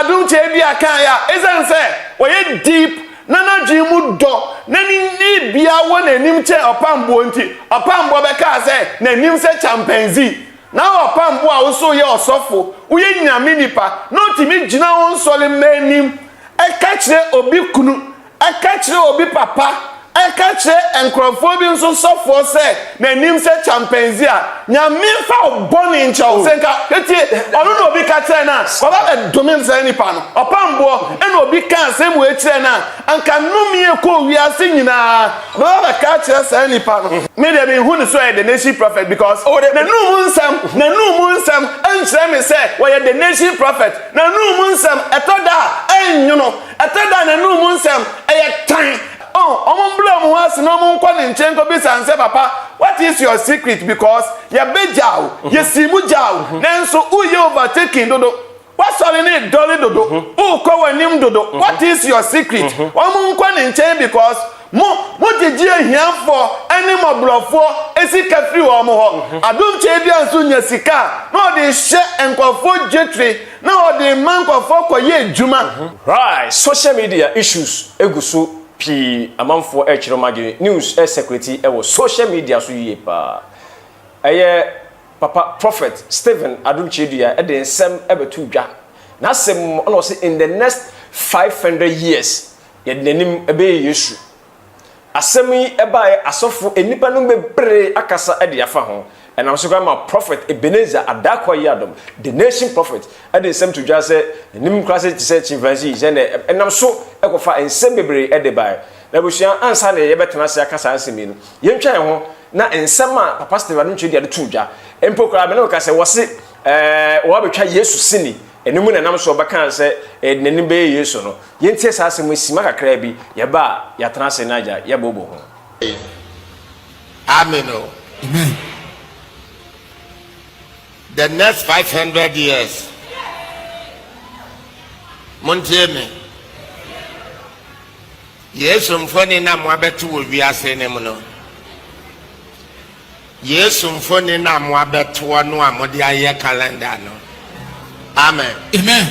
na Adom Kyerɛdua kaeɛ a, ɛsiane sɛ ɔyɛ deep na n'adwene mu dɔ na ne biribiara wɔ n'anim kyɛn ɔpamboɔ nti, ɔpamboɔ bɛkaa sɛ n'anim sɛ chimpanzee. Na ɔpamboɔ a wo nso woyɛ ɔsɔfo, woyɛ Nyame nipa, na ɔtumi gyina wo nsɔre mma anim ka kyerɛ obi kunu Ɛka kyerɛ obi papa, ɛka kyerɛ nkurɔfoɔ bi nso sɔfoɔ sɛ n'anim sɛ chimpanzee a, Nyame mfa wo bɔne nkyɛ wo. Sɛ nka, tie, ɔno na obi ka kyerɛ no a, waba bɛdome saa nipa no. Ɔpam boɔ ɛna obi ka asɛm wei kyerɛ no a, anka nnome ɛkɔɔ wiase nyinaa, ɔbɛba bɛka akyerɛ saa nipa no. Me deɛ menhu no sɛ ɔyɛ the nation prophet because n'anum nsɛm, n'anum nsɛm nkyerɛ me sɛ ɔyɛ the nation prophet. N'anum nsɛm, ɛtɔ da a, ɛnwono. Ɛtɔ da a n'anom nsɛm yɛ tan. Oh, wɔn mbrɛ wɔn ho ase na wɔn nkɔ ne nkyɛn nkɔbisa no sɛ, Papa, what is your secret? Because yɛbɛgyaa wo, yɛsii mu gyaa wo, nanso woyɛ overtaking dodo, w'asɔre no redɔre dodo, worekɔ w'anim dodo, what is your secret? Wɔn nkɔ ne nkyɛn because mo, mogyegye ahiafoɔ ne mmɔborɔfoɔ sika firi wɔn hɔ. Adom Kyɛdua nso nya sika a, na ɔde rehyɛ nkurɔfoɔ dwetire. Na ɔde ma nkurɔfoɔ kɔyɛ adwuma. Right, social media issues gu so pii amanfoɔ rekyerɛ wɔn adwene, news ɛresɛkulati wɔ social media so yie paa. Ɛyɛ papa Prophet Stephen Adom Kyerɛdua de nsɛm bɛto dwa. N'asɛm mu ɛna ɔse in the next 500 years yɛde n'anim bɛyɛ Yesu. Asɛm yi baeɛ asɔfo nnipa nom bebree akasa de afa ho. Ɛnam so koraa ma Prophet Ebenezer Adarkwa Yiadom, The Nation Prophet, de nsɛm to dwa sɛ n'anim koraa sɛ te sɛ chimpanzee sɛ na ɛnam so kɔfa nsɛm bebree de baeɛ. Na abusua ansa na yɛbɛtena ase aka saa nsɛm yi no, yɛntwa yɛn ho na nsɛm a Papa Stephen Adom Kyerɛdua de too dwa mpo koraa me ne wo ka sɛ wɔse ɛɛ wɔabɛtwa Yesu sini, ɛno mu na ɛnam so ɔbɛkaa sɛ n'anim bɛyɛ Yesu no. Yɛntie saa asɛm yi simma kakraa bi, yɛba a, yɛatena ase na agya, yɛabooboo ho. Amen o. Amen. The next 500 years. Montie me. Yesu mfoni na moabɛto wɔ wiase no mu no. Yesu mfoni na moabɛtoɔ no a mode ayɛ calendar no. Amen. Amen.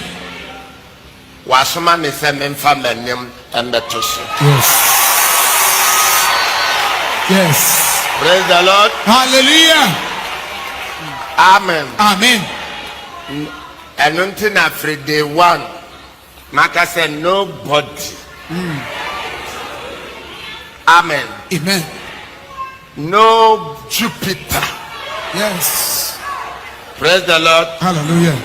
Wasoma me sɛ memfa m'anim mmɛto so. Yes. Yes. Praise the Lord. Hallelujah. Amen. Amen. Ɛno nti na firi day one maka sɛ nobody. Amen. Amen. No Jupiter. Yes. Praise the Lord. Hallelujah.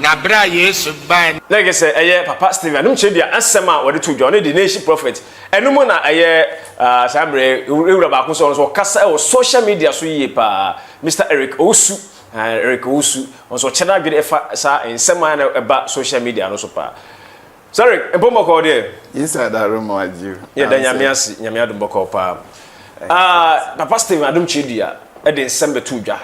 Na bere a Yesu bae. Na ɛkɛ sɛ ɛyɛ Papa Stephen Adom Kyerɛdua asɛm a wɔde to dwa, ɔne The Nation Prophet. Ɛno mu na ɛyɛ saa mmerɛ ewura baako nso ɔno nso ɔkasa wɔ social media so yie paa, Mister Eric Owusu, Eric Owusu, ɔno nso ɔkyerɛ n'adwene ɛfa saa nsɛm a na ɛba social media no so paa. Sorry, mpom bɔkɔɔ deɛ. Inside aroma agye. Yɛ da nyame ase, nyame adom bɔkɔɔ paa. Ah, Papa Stephen Adom Kyerɛdua de nsɛm bɛtoo dwa.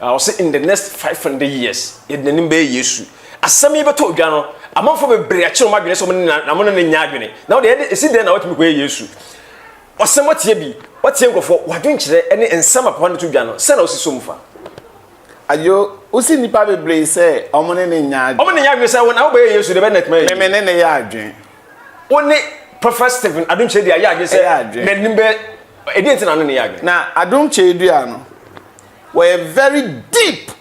Ah, ɔse in the next 500 years, yɛde n'anim bɛyɛ Yesu. Asɛm yi bɛtoo dwa no, amanfoɔ bebree akyerɛ wɔn adwene sɛ wɔn ne na wɔn ne no nyɛ adwene. Na wo deɛ, ɛde ɛsi dɛn na watumi kɔyɛ Yesu? Ɔsɛm watie bi, watie nkurɔfoɔ, w'adwenkyerɛ ne nsɛm a papa no to dwa no, sɛn na wosi so mu fa? Ayo, wosi nnipa bebree sɛ wɔn ne no nyɛ adwene. Wɔn ne nyɛ adwene sɛ wo na wobɛyɛ Yesu de bɛ na ɛtuma yɛ. Me me ne no yɛ adwene. Wo ne Prophet Stephen Adom Kyerɛdua yɛ adwene sɛ n'anim bɛ ɛdeɛ nti na ne ne yɛ adwene. Na Adom Kyerɛdua no wɔyɛ very deep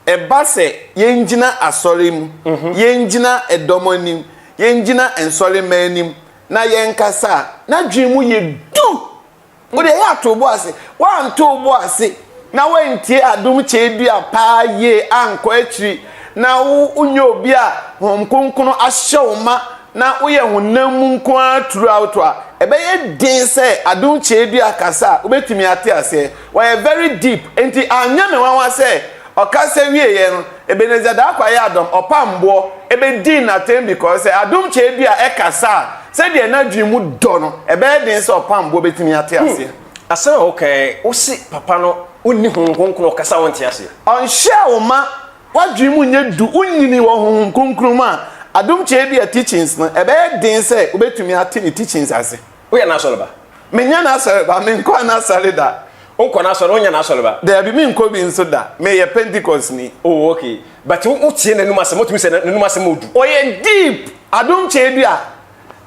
ɛba sɛ yɛngyina asɔre mu, yɛngyina ɛdɔm anim, yɛngyina nsɔremma anim na yɛnkasa a, n'adwene mu yɛ du. Wo deɛ yɛ ato wo bo ase. Woanto wo bo ase na woantie adom kyɛɛdua paa yie ankɔ akyiri na wo wonyɛ obi a Honhom Kronkron ahyɛ wo ma na woyɛ honam mu nko ara throughout a, ɛbɛyɛ den sɛ adom kyɛɛdua kasa a wobɛtumi ate aseɛ. Wɔyɛ very deep enti anyɛ me nwanwa sɛ ɔkasa wieɛ no Ebenezer Darko Ayɛ Adom ɔpam boɔ ɛbɛdii no atɛn because sɛ adom kyɛɛdua ɛkasa a Sɛdeɛ n'adwene mu dɔ no, ɛbɛyɛ den sɛ ɔpamboɔ bɛtumi ate aseɛ. Hmm, asɛm a woka yi, wose papa no wonni Honhom Kronkron ɔkasa a wonte aseɛ. Ɔnhyɛɛ wo ma w'adwene mu nyɛ du, wonyini wɔ Honhom Kronkron mu a, adom kyɛɛdua teachings no, ɛbɛyɛ den sɛ wobɛtumi ate ne teachings ase. Woyɛ n'asɔreba? Menyɛ n'asɔreba, menkɔɔ n'asɔre da. Wonkɔ n'asɔre, wonyɛ n'asɔre ba? Daabi, menkɔ bi nso da. Meyɛ Pentecostni. Oh, okay. But wo wotie n'anum asɛm, wotumi sɛ n'anum asɛm odu. Ɔyɛ deep, Adom Kyerɛdua.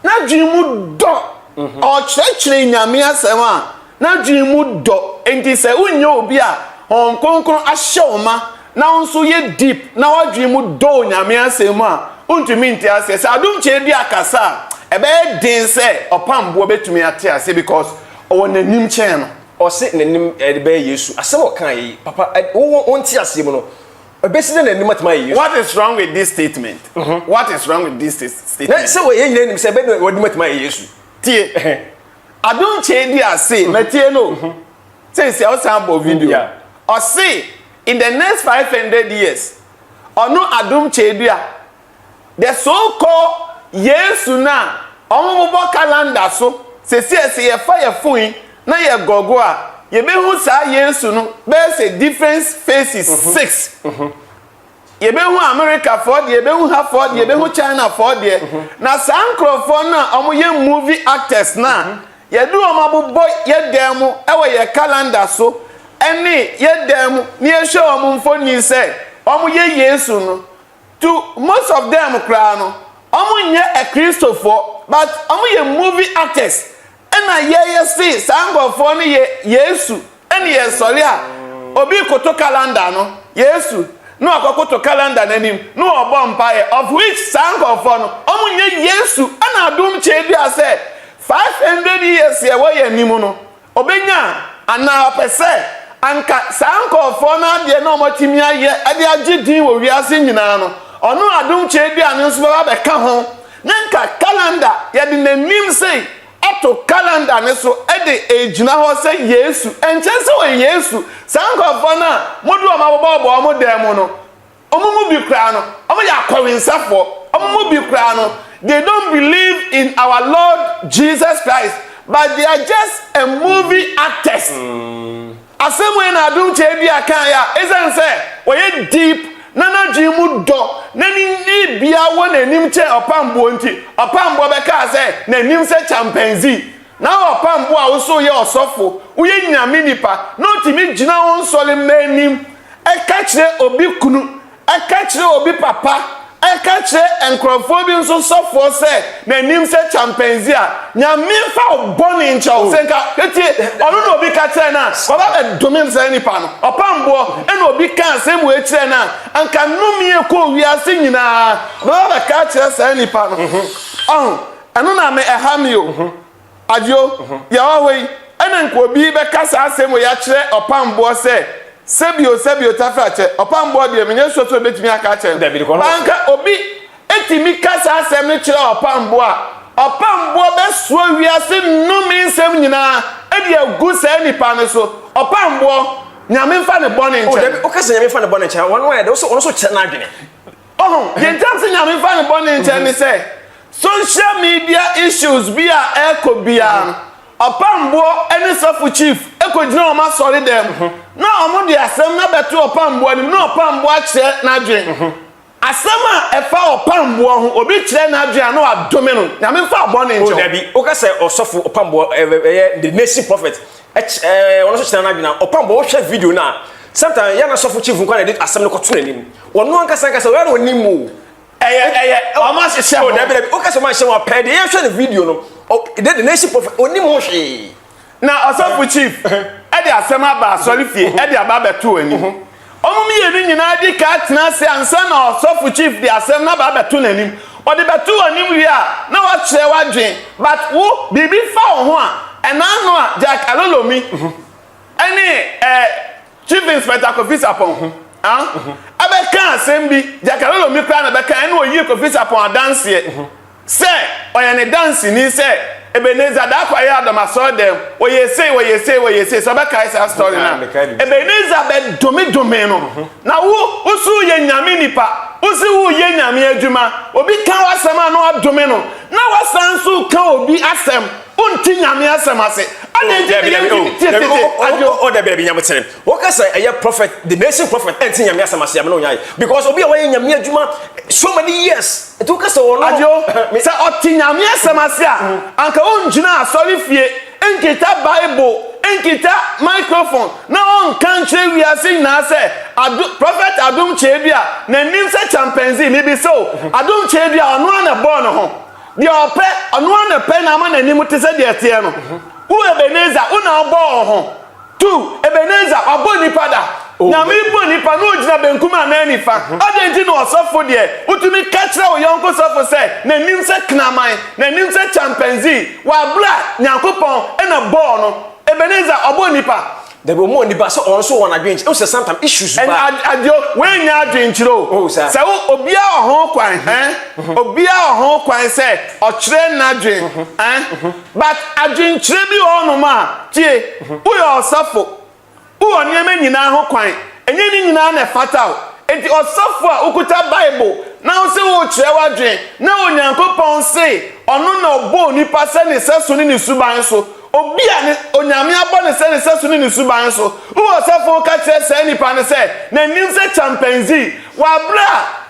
N'adwene mu dɔ. Ɔkyerɛkyerɛ Nyame asɛm a, n'adwene mu dɔ. Enti sɛ wonyɛ obi a Honhom Kronkron ahyɛ wo ma na wo nso yɛ deep na w'adwene mu dɔ wɔ Nyame asɛm mu a, wontumi nte aseɛ. Sɛ Adom Kyerɛdua kasa a, ɛbɛyɛ den sɛ ɔpamboɔ bɛtumi ate aseɛ because ɔwɔ n'anim kyɛn no. Ɔse n'anim de bɛyɛ Yesu. Asɛm a ɔkaeɛ yi, papa, wo wo nteaseɛ mu no, ɛbɛsi dɛn na n'anim atumi ayɛ Yesu? What is wrong with this statement? What is wrong with this statement? Na sɛ yɛn nyinaa nim sɛ ɛbɛyɛ dɛn na w'anim atumi ayɛ Yesu? Tie. Adom Kyei-Duah se, matie no o, seesei ɔsan bɔ video. Ɔse in the next 500 years, ɔno Adom Kyei-Duah The so called Yesu no a wɔbobɔ calendar so seesei sɛ yɛfa yɛ phone yi na yɛ gɔgo a yɛbɛhu saa Yesu no bɛyɛ sɛ different faces 6. Yɛbɛhu America foɔ deɛ, yɛbɛhu ha foɔ deɛ, yɛbɛhu China foɔ deɛ. Na saa nkurɔfoɔ no a wɔyɛ movie actors no a yɛde wɔn abobɔ yɛ dan mu wɔ yɛ calendar so ne yɛ dan mu na yɛhwɛ wɔn mfoni sɛ wɔyɛ Yesu no, To most of them koraa no ɔmo nyɛ akristofoɔ but ɔmo yɛ movie actors ɛna yɛ yɛ se saa nkorɔfoɔ no yɛ Yesu ɛne yɛ sɔre a obi koto calendar no Yesu na wakɔ koto calendar no anim na ɔbɔ mpaeɛ of which saa nkorɔfoɔ no ɔmo nyɛ Yesu ɛna adom kyɛ dua sɛ 500 years yɛwɔ yɛ anim no Ɔbɛnya anaa ɔpɛ sɛ anka saa nkurɔfoɔ no adeɛ na wɔatumi ayɛ de agye din wɔ wiase nyinaa no, ɔno Adom Kyerɛdua no nso bɛba abɛka ho. Na nka calendar, yɛde n'anim sei ato calendar no so de regyina hɔ sɛ Yesu. Ɛnkyerɛ sɛ ɔyɛ Yesu. Saa nkurɔfoɔ no a mode wɔn abobɔbobɔ wɔn dan mu no, Wɔn mu bi koraa no, wɔyɛ akɔwensafoɔ. Wɔn mu bi koraa no, they don't believe in our Lord Jesus Christ, but they are just a movie actors. Asɛm wei na Adom Kyerɛdua kaeɛ a, ɛsiane sɛ wɔyɛ deep na n'adwene mu dɔ na ne biribiara wɔ n'anim kyɛn ɔpamboɔ nti, ɔpamboɔ bɛkaa sɛ n'anim sɛ chimpanzee. Na ɔpamboɔ a wo nso woyɛ ɔsɔfo, woyɛ Nyame nipa, na ɔtumi gyina wo nsɔre mma anim Ɛka kyerɛ obi kunu, ɛka kyerɛ obi papa, ɛka kyerɛ nkurɔfoɔ bi nso sɔfoɔ sɛ n'anim sɛ kyampanzi a, Nyame mfa wo bɔne nkyɛ wo. Sɛ nka, tie, ɔno na obi ka kyerɛ no a, waba bɛdome saa nipa no. Ɔpam boɔ, ɛna obi ka asɛm wei kyerɛ no a, anka nnome ɛkɔɔ wiase nyinaa, ɔbɛba bɛka akyerɛ saa nipa no. Ɔho, ɛno na me ɛha me o. Adwo, deɛ ɔwɔ hɔ yi, ɛna nka obi bɛka saa asɛm wei akyerɛ ɔpamboɔ sɛ, sɛbio sɛbio tafrakyɛ, ɔpamboɔ deɛ menyɛ sure sɛ obɛtumi aka akyerɛ no. Dabi, deɛ ɔno But anka obi tumi ka saa asɛm no kyerɛ ɔpamboɔ a, ɔpamboɔ bɛsoa wiase nnome nsɛm nyinaa de agu saa nipa no so. Ɔpamboɔ, Nyame mfa ne bɔne Oh, nkyɛ dabi, no. woka sɛ Nyame mfa ne bɔne nkyɛ no, ɔno ayɛ dɛ, wo sɛ ɔno nso kyerɛ n'adwene. Ɔho, deɛ nti a mese Nyame mfa ne bɔne nkyɛ ne sɛ, social media issues bi a ɛrekɔ biara no, Ɔpamboɔ ne Sɔfo Chief kɔgyina wɔn asɔre dɛm na wɔn de asɛm no abɛto Ɔpamboɔ anim na Ɔpamboɔ akyerɛ n'adwene. Asɛm a ɛfa Ɔpamboɔ ho, obi kyerɛ n'adwene a na wadome no. Nyame mfa wo bɔne Oh, nkyɛ wo. dabi, woka sɛ ɔsɔfo Ɔpamboɔ ɛyɛ the nation prophet, ɛkyɛ ɔno nso kyerɛ n'adwene a, Ɔpamboɔ wohwɛ video no a, sometimes yɛ na sɔfo chief nko na ɛde asɛm no kɔto n'anim. Ɔno ankasa ankasa ɔyɛ na ɔnim o. Ɛyɛ ɛyɛ ɔmo ahyehyɛ ho. Oh, dabi dabi, woka sɛ ɔmo ahyehyɛ ho a, pɛɛ deɛ yɛhwɛ no video no, ɔ, the, the nation prophet, ɔnim ho hwee. Na ɔsɔfo chief ɛde asɛm aba asɔre fie ɛde aba abɛto anim. Ɔmo mmienu nyinaa di ka tena ase ansa na ɔsɔfo chief de asɛm no aba abɛto n'anim. Ɔde bɛto w'anim wie a, na wakyerɛ w'adwene. But wo, biribi fa wo ho a, ɛna ano a Jack Alolomi ɛne ɛɛ Chief Inspector Kofi Sarpong ah, ɛbɛka asɛm bi, Jack Alolomi koraa na ɛbɛka, ɛna ɔyii Kofi Sarpong adanseɛ sɛ ɔyɛ ne danseni sɛ Ebenezer Darko ayɛ Adom asɔre dɛm, wɔyɛ sei, wɔyɛ sei, wɔyɛ sei, sɛ ɔbɛkae saa story no a, Ebenezer bɛdomedome no. Na wo, wo so woyɛ Nyame nipa, wo se woreyɛ Nyame adwuma, obi ka w'asɛm a na wadome no, na wasan nso reka obi asɛm. Wonte Nyame asɛm ase. Adɛn nti na yɛntumi tie tete adwo? O dabi dabi Nyame kyerɛ. Wɔka sɛ ɛyɛ prophet, the nation prophet ɛnte Nyame asɛm ase amena onyae. Because obi a wayɛ Nyame adwuma so many years. Nti woka sɛ ɔno Adwo, sɛ ɔte Nyame asɛm ase a, anka ongyina asɔre fie. nkita Bible, nkita microphone na ɔnka nkyerɛ wiase nyinaa sɛ Ado, Prophet Adom Kyerɛdua, n'anim sɛ chimpanzee. Mebisa o, Adom Kyerɛdua, ɔno ara na ɛbɔɔ ne ho. Deɛ ɔpɛ, ɔno ara na ɛpɛ na ama n'anim te sɛ deɛ ɛteɛ no. Wo Ebenezer, wo na wobɔɔ wo ho. Tu, Ebenezer, wabɔ nnipa da. Oh, Nyame bɔ nnipa na ogyina benkum anaa nifa. Adɛn nti na ɔsɔfo deɛ, wotumi ka kyerɛ wo yɔnko sɔfo sɛ n'anim sɛ kraman, n'anim sɛ chimpanzee, wɔ abere a Nyankopɔn na bɔɔ no? Ebenezer, ɔbɔ nnipa. Dabi, ɔmmɔɔ nnipa sɛ ɔno nso wɔ n'adwenkyerɛ. Wohu sɛ sometimes issues ba. Ɛn, ad, adio, wei nyɛ adwenkyerɛ o. Oh, saa. Sɛ wo, obiara wɔ ho kwan, eh? Obiara wɔ ho kwan sɛ ɔkyerɛ n'adwen, eh? But adwenkyerɛ bi wɔ hɔnom a, tie, woyɛ ɔsɔfo, wowɔ nneɛma nyinaa ho kwan, ɛnyɛ ne nyinaa na ɛfata wo. Enti ɔsɔfo a wokuta Bible na wose worekyerɛ w'adwene, na Onyankopɔn se ɔno na ɔbɔɔ onipa sɛ ne sɛso ne ne suban so, obi a ne, Onyame abɔ no sɛ ne sɛso ne ne suban so, wowɔ ɔsɔfo woka kyerɛ saa nipa no sɛ n'anim sɛ chimpanzee, wɔ abere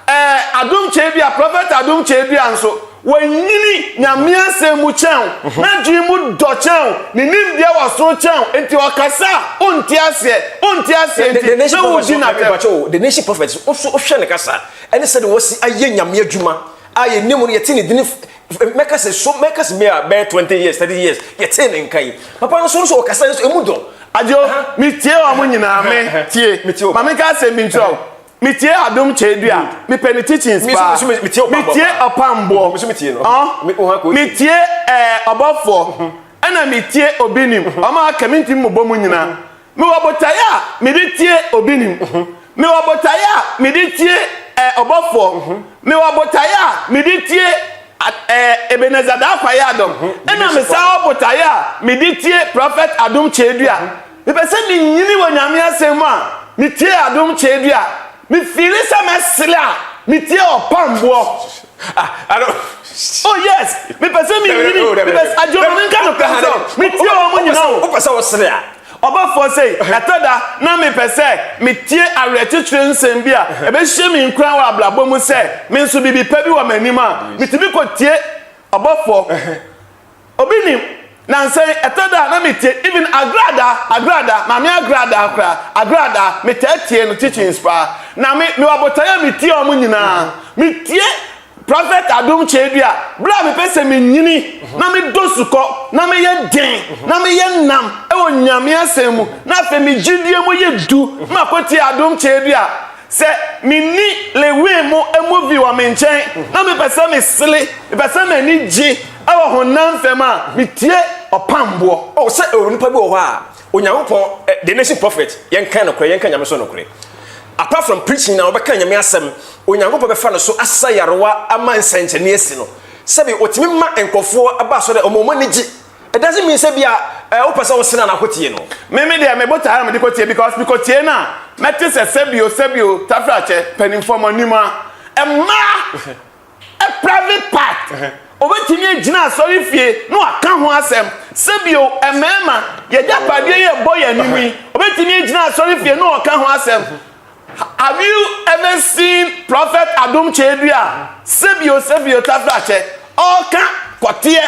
a ɛɛ Adom Kyerɛdua, Prophet Adom Kyerɛdua nso, Wanyini Nyame asɛm mu kyɛn wo, n'adwene mu dɔ kyɛn wo, ne nimdeɛ wɔ soro kyɛn wo, enti ɔkasa a, wonte aseɛ, wonte aseɛ The, the nti nation na prophet wodi n'atɛm. Mpakyɛ o, the nation prophet nso wohwɛ ne kasa ɛne sɛdeɛ wasi ayɛ Nyame adwuma a yɛnim no yɛte ne dini mɛka sɛ so mɛka sɛ bɛyɛ bɛyɛ 20 years 30 years yɛte ne nka yi papa no nso nso ɔkasa nso emu dɔ. Adwo, metie wɔn nyinaa, me tie, ma menka asɛm bi nkyerɛ wo. Metie Adom Kyerɛdua, mepɛ ne teachings paa. Metie Ɔpamboɔ, metie ɛɛ Ɔbɔfoɔ, ɛna metie Obinim. Wɔn a aka mentumi mmobɔ mu nyinaa. Mewɔ botaeɛ a mede tie Obinim. Mewɔ botaeɛ a mede tie ɛɛ Ɔbɔfoɔ. Mewɔ botaeɛ a mede tie ɛɛ Ebenezer Darko Ayadom. Ɛna mesan wɔ botaeɛ a mede tie Prophet Adom Kyerɛdua. Mepɛ sɛ menyini wɔ Nyame asɛm mu a, metie adom kyɛɛdua. Me feeli sɛ mɛsere a, metie ɔpamboɔ. Oh yes, mepɛ sɛ menyini, mepɛ sɛ, adwo ma menka nokorɛ nkyerɛ wo, metie wɔn nyina o. Wopɛ sɛ wosere a? Ɔbɔfoɔ sei, ɛtɔ da na mepɛ sɛ metie awerɛkyekyerɛ nsɛm bi a ɛbɛhyɛ me nkuran wɔ abrabɔ mu sɛ me nso biribi pa bi wɔ m'anim a, metumi kɔtie ɔbɔfoɔ. Obi nim, nansa yi ɛtɔ da a na me tie even Agrada, Agrada, Maame Agrada koraa, Agrada, me taa tie no teachings paa. Na me, me wɔ botaeɛ a me tie wɔn nyinaa. Me tie Prophet Adom Kyerɛdua berɛ a me pɛ sɛ me nyini na me dɔ sukɔ na me yɛ den na me yɛ nam ɛwɔ Nyame asɛm mu na afei me gyidie mu yɛ du na makɔ tie Adom Kyerɛdua. Sɛ menni Lewin mo movie wɔ me nkyɛn na mepɛ sɛ mesere, mepɛ sɛ m'ani gye wɔ honam fam a, metie ɔpamboɔ. Oh, sɛ onipa bi wɔ hɔ a, Onyankopɔn, eh, the nation prophet, yɛnka nokorɛ, yɛnka Nyame so nokorɛ. Apart from preaching na ɔbɛka Nyame asɛm, Onyankopɔn bɛfa no so asa yarewa ama nsɛnkyerɛnne asi no. Sɛbi, ɔtumi ma nkurɔfoɔ ba asɔre a, ɔma wɔn ani gye. It doesn't mean sɛ bia eh, wopɛ sɛ wosene anaa kɔtie no. Me me deɛ me botaeɛ a mede kɔtie because mekɔtie no a mɛte sɛ sɛbio sɛbio tafrakyɛ mpanimfoɔ mo anim a mmaa ɛ private part obɛtumi agyina asɔre fie na waka ho asɛm sɛbio mmarima yɛgyapadeɛ yi ɛbɔ yɛn anim yi obɛtumi agyina asɔre fie na ɔka ho asɛm Have you ever seen Prophet Adom Kyerɛdua sɛbio sɛbio tafrakyɛ ɔreka kɔteɛ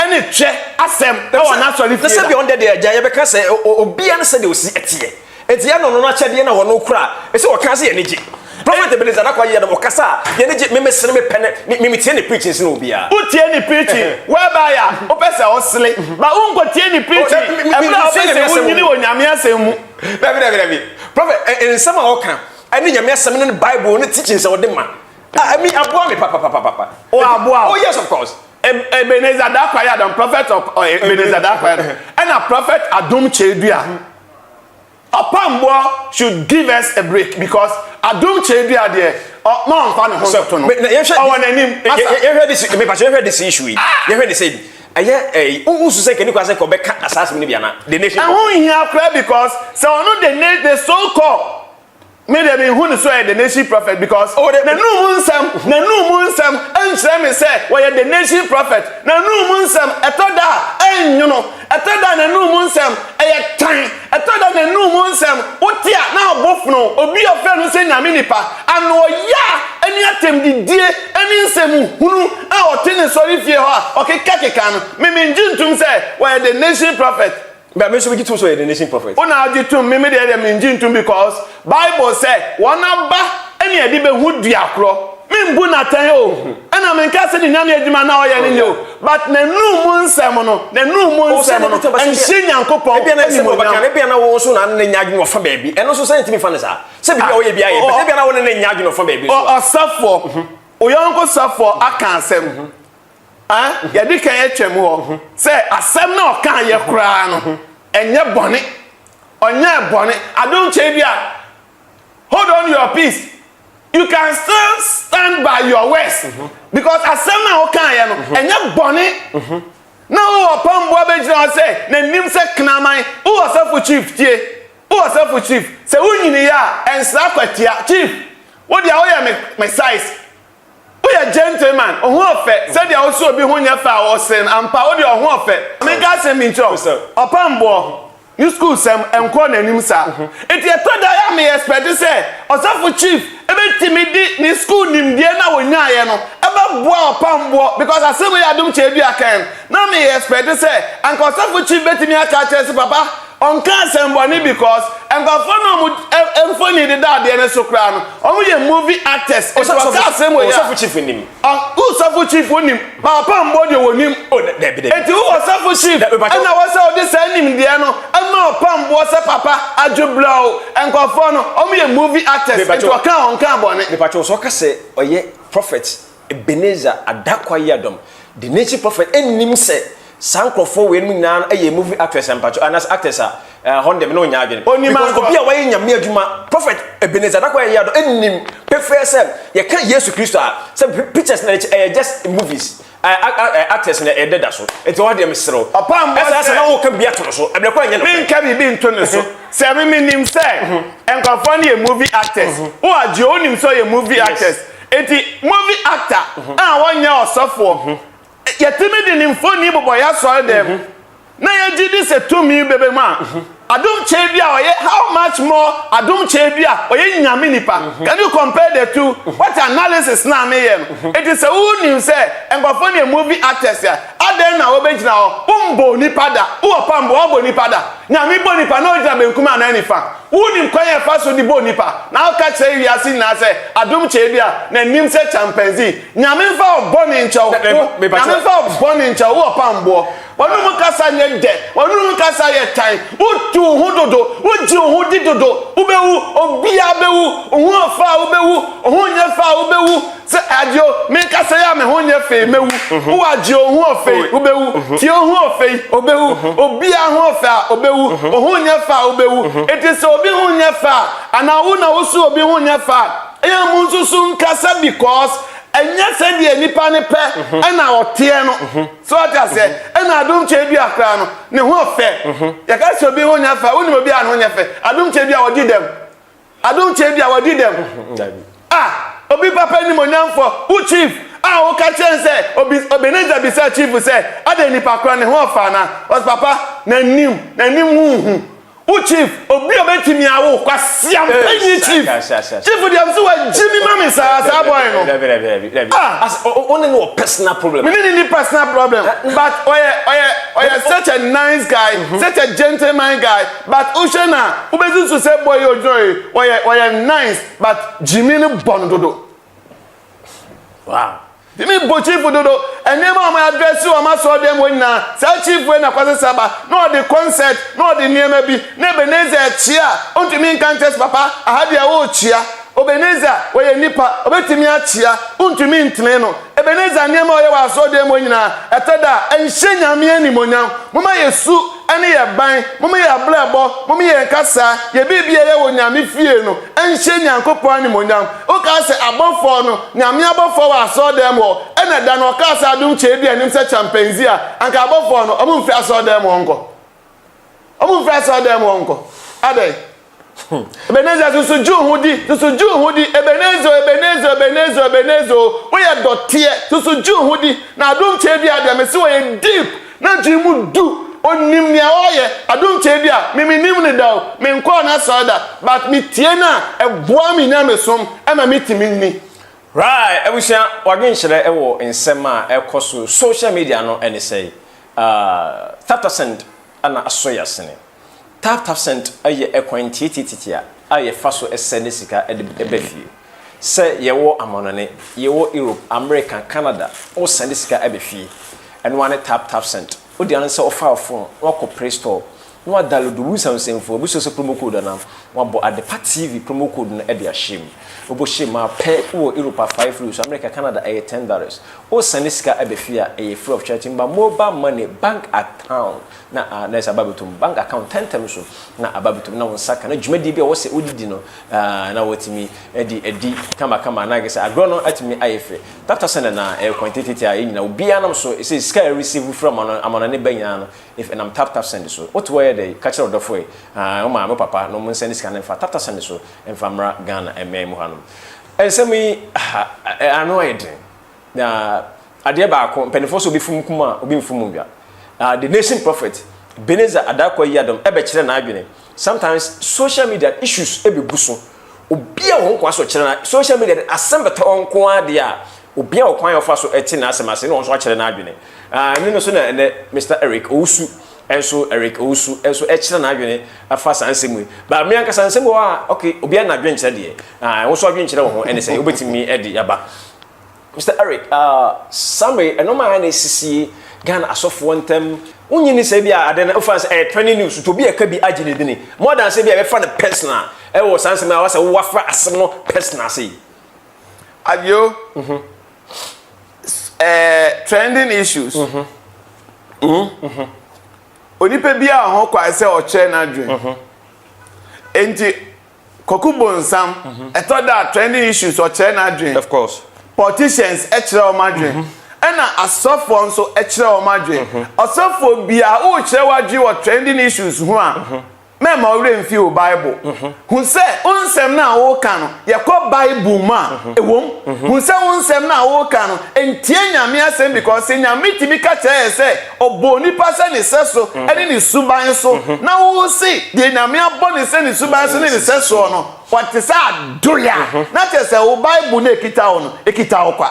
ne twɛ asɛm wɔ n'asɔre Na fie da? sɛdeɛ ɔndɛ deɛ agya yɛbɛka sɛ obia ne sɛdeɛ ɔsi ɛteɛ nti yɛne ɔno no akyɛdeɛ na ɔno kura ɛsɛ ɔka sɛ yɛne gye Prophet Ebenezer Darko ayɛ no ɔkasa a yɛne gye me mesere mepɛ ne me metie ne preaching sene obiara. Wotie ne preaching whereby a wopɛ sɛ wosere but wonkɔtie ne preaching ɛberɛ a wopɛ sɛ wonyini wɔ Nyame asɛm mu. Dabi dabi dabi. Prophet ɛ nsɛm a ɔka ɛne nyame asɛm ne Bible ne teachings a ɔde ma. Ah, ɛmi aboa me papapapapa. O aboa. Oh yes of course. Ebenezer Darko Ayadom prophet of oh, Ebenezer Darko Ayadom ɛna prophet Adom Kyerɛdua. Ɔpamboɔ should give us a break because Adom Kyerɛdua deɛ ɔ ma ɔnfa ne ho ntoto no. Ɔwɔ n'anim. Yɛhwɛ this mepakyɛ yɛhwɛ this issue yi. Yɛhwɛ ne sɛ Ɛyɛ ɛyi wo su sɛ nka ni kwan sɛ nka ɔbɛka saa asɛm no bi ana the nation. Ɛho nhia koraa because sɛ ɔno the na the so called me deɛ me hu no so ɔyɛ the nation prophet because oh, n'anum nsɛm n'anum nsɛm ɛnkyerɛ me sɛ wɔyɛ the nation prophet n'anum nsɛm ɛtɔ da a ɛnyono ɛtɔ da n'anum nsɛm ɛyɛ tan ɛtɔ da n'anum nsɛm wote a na ɔbo fono obi ɔfrɛ no sɛ nyame nipa ano ɔya ɛne atɛmdidie ɛne nsɛm hunu. a ɔte ne sɔre fie hɔ a ɔkekakeka no, me mengye ntom sɛ wɔyɛ the nation prophet. But me nso megye tom sɛ ɔyɛ the nation prophet. Wo na wogye tom, me me deɛ deɛ mengye ntom because Bible sɛ wɔn aba ne yɛde bɛhu dua korɔ. Membu no atɛn o, ɛna menka sɛ ne Nyame adwuma no a ɔyɛ no nyɛ o, but n'anum mu nsɛm no, n'anum mu nsɛm no, ɛnhyɛ Nyankopɔn Ebia na nsɛm a ɔbɛka animuonyam. no, ebia na wo nso na ne nyɛ adwene wɔ fa baabi. Ɛno nso sɛ ntumi fa no saa. Sɛ biribi a woyɛ biara yɛ, but ebia na wo ne ne nyɛ adwene wɔ fa baabi nso a. Ɔsɔfoɔ, wo yɔnko sɔfoɔ aka asɛm. Ah, yɛde kan atwam hɔ sɛ asɛm na ɔka yɛ koraa no, ɛnyɛ bɔne. Ɔnyɛɛ bɔne. Adom kyɛ bi a, hold on your peace. You can still stand by your words. Because asɛm na ɔka yɛ no, ɛnyɛ bɔne. Na wowɔ pamboa bɛgyina hɔ sɛ n'anim sɛ kraman. Wowɔ sɔfo chief tie. Wowɔ sɔfo chief. Sɛ wonyini yɛ a, ɛnsra kwatia. Chief, wo deɛ woyɛ me, me size. Woyɛ gentleman, wo ho ɔfɛ, sɛdeɛ wo se obi ho nyɛ fɛ a ɔsen, ampa wo deɛ ɔho ɔfɛ. Menka asɛm bi nkyerɛ wo, ɔpamboɔ ne school sɛm ɛnkɔɔ n'anim saa. Nti ɛtɔ da a me expect sɛ ɔsɔfo chief bɛtumi de ne school nimdeɛ no a ɔnyaeɛ no bɛboa ɔpamboɔ because asɛm wei Adom Kyerɛdua kaeɛ no na me expect sɛ anka ɔsɔfo chief bɛtumi aka akyerɛ sɛ papa Ɔnka asɛmbɔne because nkorɔfoɔ no a ɔmo mfoni deda adeɛ no so koraa no ɔmo yɛ movie actors nti ɔka asɛm wei a Osɔfo chief nim. Wo sɔfo chief wo nim ba ɔpamboɔ deɛ wɔ nim. Oh dabi dabi. Nti wo wɔ sɔfo chief ɛna wɔ sɛ ɔde saa nimdeɛ no ɛma ɔpamboɔ sɛ papa adwobrɛw nkorɔfoɔ no ɔmo yɛ movie actors nti ɔka a ɔnka bɔne. Mepakyɛw sɛ ɔka sɛ ɔyɛ prophet Ebenezer Adakwa Yiadom, The Nation Prophet nnim sɛ saa nkorɔfoɔ wei nom nyinaa no yɛ movie actress a mpakyɛw anaasɛ actors a ɛhɔ no deɛ me ne wo nyɛ adwene. Onim Because anka. obi a wayɛ Nyame adwuma, Prophet Ebenezer Adakwa Yiadom nnim pefee sɛ yɛka Yesu Kristo a sɛ pictures na ɛyɛ just movies. Actors na ɛdɛ da so nti hɔ deɛ mesrɛ wo. Ɔpam bɔ sɛ sɛ na woka biribi ato no so ɛbrɛ kora nyɛ nokorɛ. Menka biribi nto ne so sɛ me menim sɛ nkurɔfoɔ no yɛ movie actors wo agye wonim sɛ ɔyɛ movie actors nti movie actor a wɔnyɛ ɔsɔfoɔ yɛtumi de ne mfoni bobɔ yɛ asɔre dɛm na yɛgye di sɛ tumi bɛbɛ mu a, adom kyɛɛ bi a ɔyɛ how much more adom kyɛɛ bi a ɔyɛ nyame nipa. Can you compare the two? What analysis na meyɛ no? Enti sɛ wonim sɛ nkurɔfoɔ no yɛ movie actors a, adɛn na wobɛgyina hɔ? Wombɔɔ nipa da. Wowɔ pam bɔ, woabɔ nipa da. Nyame bɔ nipa na ɔgyina benkum anaa nifa. Wonim kwan a ɛfa so de bɔ nipa na woka kyerɛ wiase nyinaa sɛ adom kyɛɛ bi a n'anim sɛ chimpanzee. Nyame mfa wo bɔne nkyɛ wo. Nyame mfa wo bɔne nkyɛ wo. Wowɔ pam boɔ. W'anomu kasa nyɛ dɛ, w'anomu kasa yɛ tan, wotu wo ho dodo, wogye wo ho di dodo, wobɛwu, obiara bɛwu, wo ho ɔfɛ a wobɛwu, wo ho nyɛ fɛ a wobɛwu, sɛ Agyeo, menkasa yi a me ho nyɛ fɛ yi, mɛwu, wowɔ Agyeo ho ɔfɛ yi, wobɛwu, Tio ho ɔfɛ yi, ɔbɛwu, obiara ho ɔfɛ a, ɔbɛwu, wo ho nyɛ fɛ a, wobɛwu. Enti sɛ obi ho nyɛ fɛ a, anaa wo na wo so obi ho nyɛ fɛ a, ɛyɛ a monsusu nkasa because ɛnyɛ sɛdeɛ nipa no pɛ ɛna ɔteɛ no. So wate aseɛ? Ɛna adom kyɛ dua koraa no, ne ho fɛ. Yɛka sɛ obi ho nyɛ fɛ a, wonim obi a ne ho nyɛ fɛ? Adom kyɛ dua wɔdi dɛm. Adom kyɛ dua wɔdi dɛm. Ah, obi papa nimonyamfoɔ, wo chief a woka kyerɛ no sɛ, obi, Ebenezer bisaa chief sɛ, adɛn nipa korɔ ne ho ɔfɛ anaa? Ɔse papa, n'anim, n'anim ho nhu. Wo chief, obi a obetumi awo kwasia mpanyin chief. Chief deɛ nso wa gyi mi ma mi saa saa boy no. Ah, as o ne no wɔ personal problem. Me ne ne ni personal problem, but ɔyɛ ɔyɛ ɔyɛ such a nice guy, such a gentleman guy, but wohwɛ na wobɛsusu sɛ boy yi ogyina yi ɔyɛ ɔyɛ nice, but gyimi no bɔ no dodo. Wow. Tumi bɔ chief dodo. Nneɛma a wɔn adrɛse wɔn asɔɔdan mu hɔ nyinaa, saa chief wei na kwasi saba, na ɔde concert, na ɔde nneɛma bi, na Ebenezer kyea a, ɔntumi nka nkyerɛ sɛ papa, aha deɛ worekyea. Ebenezer, ɔyɛ nipa, ɔbɛtumi akyea, wontumi ntene no. Ebenezer nneɛma a ɔyɛ wɔ asɔɔdan mu hɔ nyinaa, ɛtɔ da a, ɛnhyɛ Nyame animuonyam. Momma yɛ su ne yɛ ban, momma yɛ abrabɔ, momma yɛn kasa, yɛ biribi a yɛyɛ wɔ Nyame fie no, ɛnhyɛ Nyankopɔn animuonyam. Wokaa sɛ abɔfoɔ no, Nyame abɔfoɔ wɔ asɔɔdan mu hɔ, ɛna da no ɔkaa sɛ adom kyɛɛ bi anim sɛ kyampanzi a, anka abɔfoɔ no, ɔmo mfiri asɔɔdan mu hɔ nkɔ. Ɔmo mfiri asɔɔdan mu hɔ nkɔ. Adɛn? Ebenezer susu gye wo ho di, susu gye wo ho di, Ebenezer, Ebenezer, Ebenezer, Ebenezer o, woyɛ dɔteɛ, susu gye wo ho di, na adom kyɛɛ bi a deɛ mese wɔyɛ deep, N'adwene mu du, onim nea ɔreyɛ. Adom kyɛ bi a, me mennim no da o, menkɔɔ n'asɔre da, but metie no a, ɛboa me nyamesom ma metumi nyini. Right, abusua, w'adwenkyerɛ wɔ nsɛm a ɛkɔ so social media no ne sɛn? Ah, Tap-tap-send na asɔ y'asene. Tap-tap-send yɛ ɛkwan tiatiatiatia a yɛfa so sɛnde sika de ba fie. Sɛ yɛwɔ amanɔne, yɛwɔ Europe, America, Canada, wo sɛnde sika ba fie. Ɛno ara ne Tap-tap-send. Wo dea ne sɛ wofa wo phone na wakɔ Play Store na wa download wo nsansɛmfua, obi sɛ promo code anaa, wabɔ Adepa TV promo code no de ahyɛ mu. Wobɔ hyɛ mu a pɛ, wowɔ Europe a €5, America, Canada ɛyɛ $10. Wo sɛnde sika ba fie a, ɛyɛ free of charge. Mba mobile money, bank account na a na ɛsɛ aba abɛtɔ mu, bank account ntɛntɛm so na aba abɛtɔ mu na wo nsa ka na dwumadie bi a ɛwɔ sɛ wode di no na watumi de adi kamakama na agye sɛ agorɔ no atumi ayɛ fɛ. Tata sɛ na ɛyɛ kwan tititi a yɛn nyinaa obiara nam so sɛ sika a receive firi amano amanɔne ba nyinaa no if ɛnam tap tap send so. Wote hɔ yɛ dɛ ka kyerɛ ɔdɔfo yi ah wo maame wo papa na wɔn nsɛnde sika no mfa tap tap send so mfa mmra Ghana mmɛn mu hanom. Nsɛm yi ah ano ayɛ den na adeɛ baako mpanimfoɔ sɛ obi fom kum a obi mfom nnwa. Ah the nation prophet Ebenezer Adarkwa Yiadom ɛbɛkyerɛ n'adwene sometimes social media issues ɛbɛgu so Obi a wɔn nkoa so kyerɛ na social media de asɛm bɛtɔ wɔn nko ara deɛ a, obi a ɔkwan a ɔfa so te n'asɛm ase na wɔn nso akyerɛ n'adwene. Ɛno no so na ɛnɛ Mr. Eric Owusu nso Eric Owusu nso ɛkyerɛ n'adwene afa saa nsɛm yi. Ba me ankasa nsɛm wɔ hɔ a, okay, obi a n'adwene kyerɛ deɛ, wɔn nso adwene kyerɛ wɔn ho ɛne sɛ wobɛtumi de aba. Mister Eric, ah, Samuel, ɛnɔma a na esisi Ghana asɔfoɔ ntɛm, wonyi ni sɛ bi a ade no wofa sɛ ɛyɛ trending news nti obi a ɛka bi agye ne dini more than sɛ bi a ɛbɛfa no personal ɛwɔ saa nsɛm a wasɛ wowafa asɛm no personal sei. Adio, mm -hmm. trending issues. Mm -hmm. Mm -hmm. Onipa bi a ho kwae sɛ ɔkyerɛ n'adwene. Mm -hmm. Enti Kwaku Bonsam, ɛtɔ da a trending issues ɔkyerɛ n'adwene. Of course. Politicians kyerɛ wɔn adwene. Ɛna asɔfoɔ nso kyerɛ wɔn adwene. Ɔsɔfoɔ biara worekyerɛ w'adwene wɔ trending issues ho a, mɛmma wo werɛ mfi wo Bible. Hu sɛ wo nsɛm no a woreka no, yɛkɔ Bible mu a, ɛwom. Hu sɛ wo nsɛm no a woreka no, ɛntia Nyame asɛm because sɛ Nyame tumi ka kyerɛ yɛ sɛ Ɔbɔɔ nipa sɛ ne sɛso ne ne suban so, na wose deɛ Nyame abɔ no sɛ ne suban so ne ne sɛsoɔ no, ɔte sɛ adoe a, na kyerɛ sɛ wo Bible no a ɛkita wo no, ɛkita wo kwa.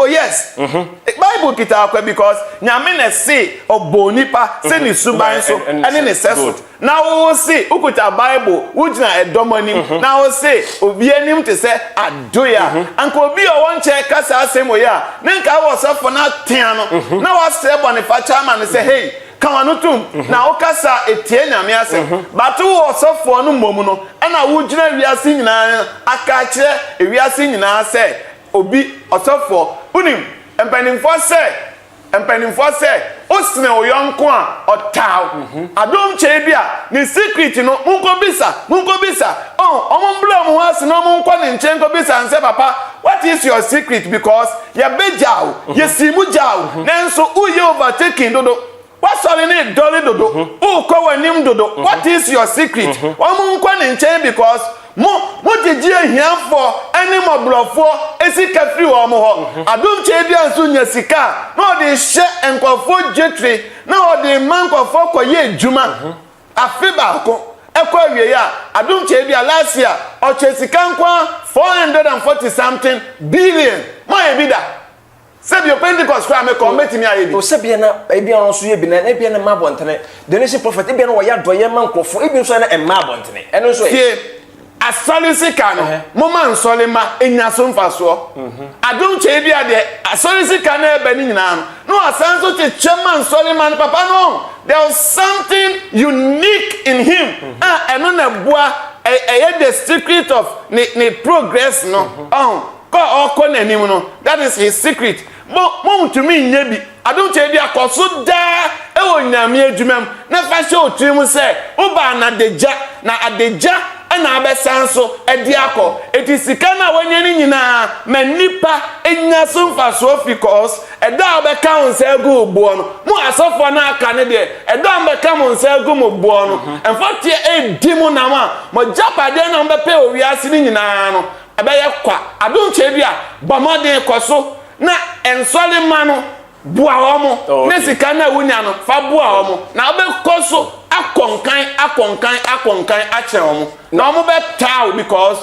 Oh yes, Bible kita wo kwa because Nyame na ɛse ɔbɔɔ nipa sɛ ne suban so ne ne sɛso. Na wo se wokuta Bible, wogyina ɛdɔm anim, na wo se obi anim te sɛ adoe a, anka obi a ɔwɔ nkyɛn ka saa asɛm wei a, ne nka wɔ ɔsɔfo no atea no, na wasrɛ bɔnefakyɛ ama no sɛ, Hei, ka w'ano tom, na wokasa a etia Nyame asɛm. But wo ɔsɔfoɔ no mmom no, ɛna wogyina wiase nyinaa aka akyerɛ ewiase nyinaa sɛ obi, ɔsɔfoɔ, wonim, mpanimfoɔ sɛ, Mpanimfoɔ sɛ wosene wo yɔnko a ɔtaa wo. Adom kyɛe bi a ne secret no monkɔ bisa monkɔ bisa oh ɔmo mbrɛ ɔmo ho ase na ɔmo nkɔ ne nkyɛn nkɔ bisa no sɛ papa what is your secret because yɛbɛ gyaa wo yɛsii mu gyaa wo nanso woyɛ overtaking dodo wasɔre no redɔre dodo wokɔ w'anim dodo what is your secret ɔmo nkɔ ne nkyɛn because Mo, mogyegye ahiafoɔ ne mmɔborɔfoɔ sika firi wɔn hɔ. Adom Kyɛdua nso nya sika a, na ɔde rehyɛ nkurɔfoɔ dwetire, na ɔde rema nkurɔfoɔ kɔyɛ adwuma. Afe baako kɔ awieeɛ a, Adom Kyɛdua last year, ɔkyɛɛ sika nko ara 440 something billion. Moayɛ bi da? Sɛbio Pentecost koraa mekɔ mɛtumi ayɛ bi. O sɛbia na ebia ɔno nso yɛ bi na ebia na ɛmma abɔntene. The Nation Prophet ebia na wɔyɛ adɔyɛ ma nkurɔfoɔ ebi nso na ɛmma abɔntene. Ɛno nso ɛ. Tie, asɔre sika no, momma nsɔre mma ɛnya so mfasoɔ. Adom kyɛ ebia deɛ asɔre sika no ɛreba no nyinaa no, na wasan nso kyekyɛ ma nsɔre mma no. Papa no, there was something unique in him a ɛno na ɛboa, ɛyɛ the secret of ne ne progress no. Ɔho. Kɔ a ɔkɔ n'anim no, that is his secret. Mo, montumi nyɛ bi. Adom kyɛ bi akɔ so daa wɔ Nyame adwuma mu, na fa hyɛ wo tirim sɛ wobaa n'adagya, na adagya na abɛsan so de akɔ. Enti sika no a woanya no nyinaa, ma nnipa nya so mfasoɔ because ɛda a wobɛka wo nsa agu wo boɔ no, mo asɔfoɔ no aka no deɛ, ɛda a mobɛka mo nsa agu mo boɔ no, mfɔteɛ redi mo nam a, mo agyapadeɛ no a mobɛpɛ wɔ wiase no nyinaa no, Ɛbɛyɛ kwa. Adom Kyerɛdua, bɔ mmɔden kɔ so na nsɔre mma no, boa wɔn, na sika no a wunya no, fa boa wɔn, na wobɛkɔ so akɔ nkan, akɔ nkan, akɔ nkan akyɛn wɔn, na wɔbɛtaa wo because.